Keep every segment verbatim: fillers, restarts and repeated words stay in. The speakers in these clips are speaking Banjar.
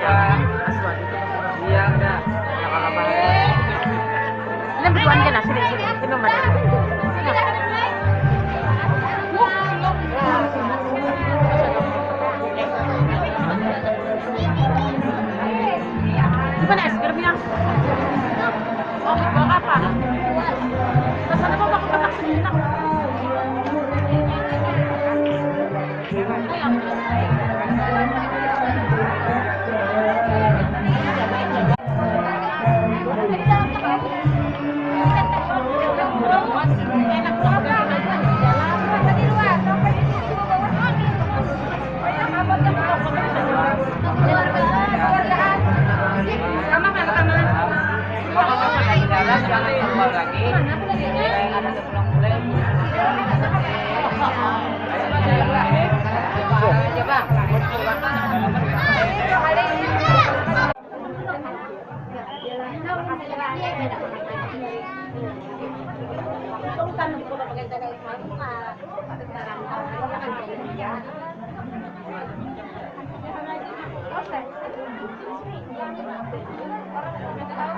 Iya, udah. Kalau apa? Ini berduaan aja, nah, sini, sini. Sini, Mbak. Gimana es krimnya? Oh, buat apa? Rasanya mau pakai kotak sini, nak.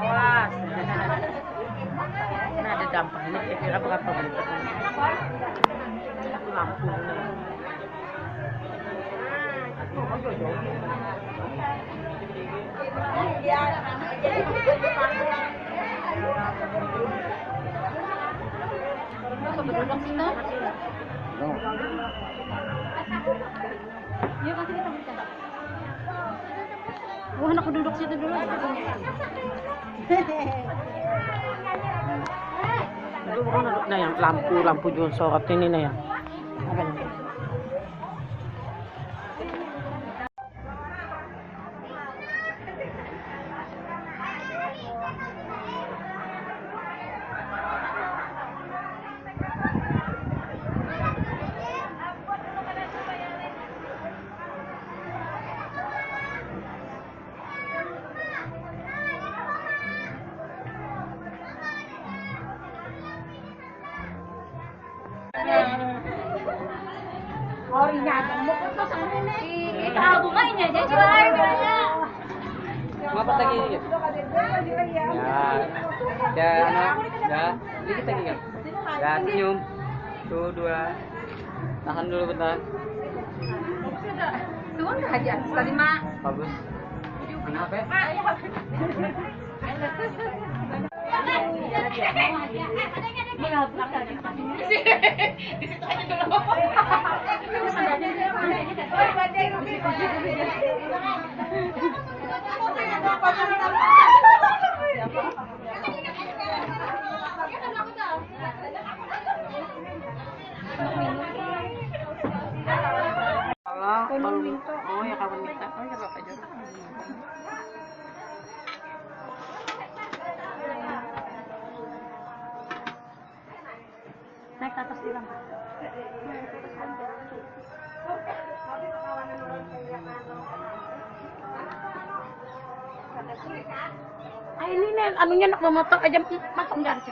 Awas. Nah, ada dampaknya kira-kira berapa menit? Satu lampu. Apa bedodok kita? Yuk, kasih kita buka. Wah, aku duduk situ dulu. Nah, yang lampu, lampu jual sorot ini, nah, yang apa ini? Ih, ih, tahu bunga ini aja, Cil, harganya. Ngapa lagi? Ya, ya, anu, ya, dikit lagi kan. Ya, senyum. Tuh, dua. Tahan dulu bentar. Sudah. Sudah aja. Tadi, Mak. Bagus. Kenapa? Kalau, kalau, oh ya, kawan kita. Oh ya, Bapak juga. Naik ke atas bilang. Ah, ini nih, anunya nak memotong aja, matang jangan.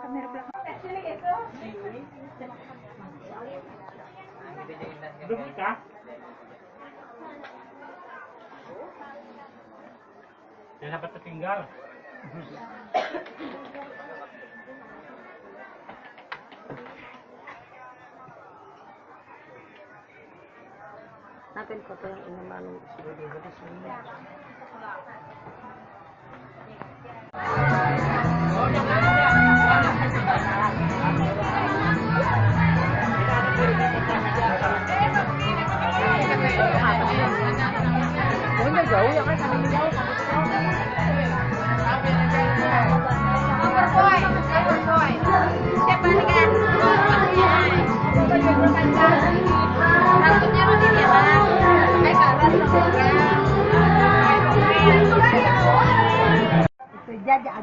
Kamera belakang. Udah nikah? Jangan sampai tertinggal. Nanti foto yang ini malu sudah di sini.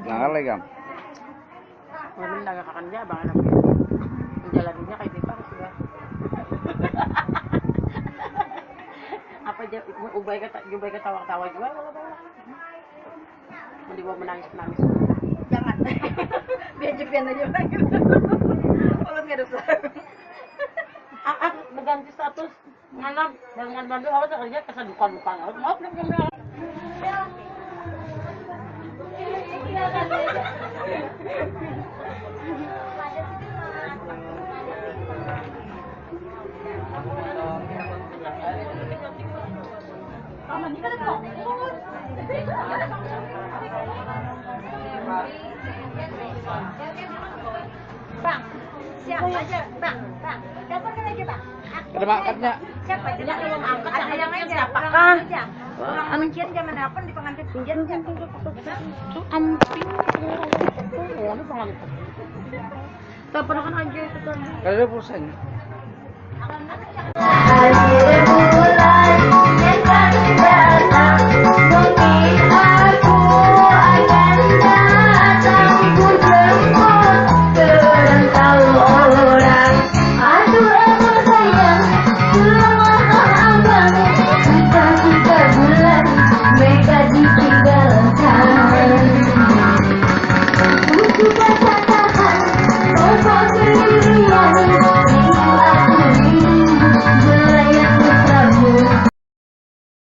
Nah, kali, Kang. Ulun nagakakan ja abang anak. Menjalaninya kayak gitu harus sudah. Apa aja, ubay kata, ubay ketawa-ketawa juga kalau tahu. Mau dibawa menangis-menangis. Jangan. Biar jepian aja orang. Mulut nggak dosa. Malam, barengan bandu, awas kerja kesedukan-dukan. Maaf, maaf, maaf. Bang, siapa aja, Bang? Bang, telepon lagi, Bang. Ada angkatnya. Siapa aja, Bang? Angkat, ada yang aja. Siapa? Orang aja. Orang anu, kuncian zaman apa di pengantin? Kuncian siapa? Amping. Ada pengantin. Teleponakan aja itu tadi. Kada ada pulsanya.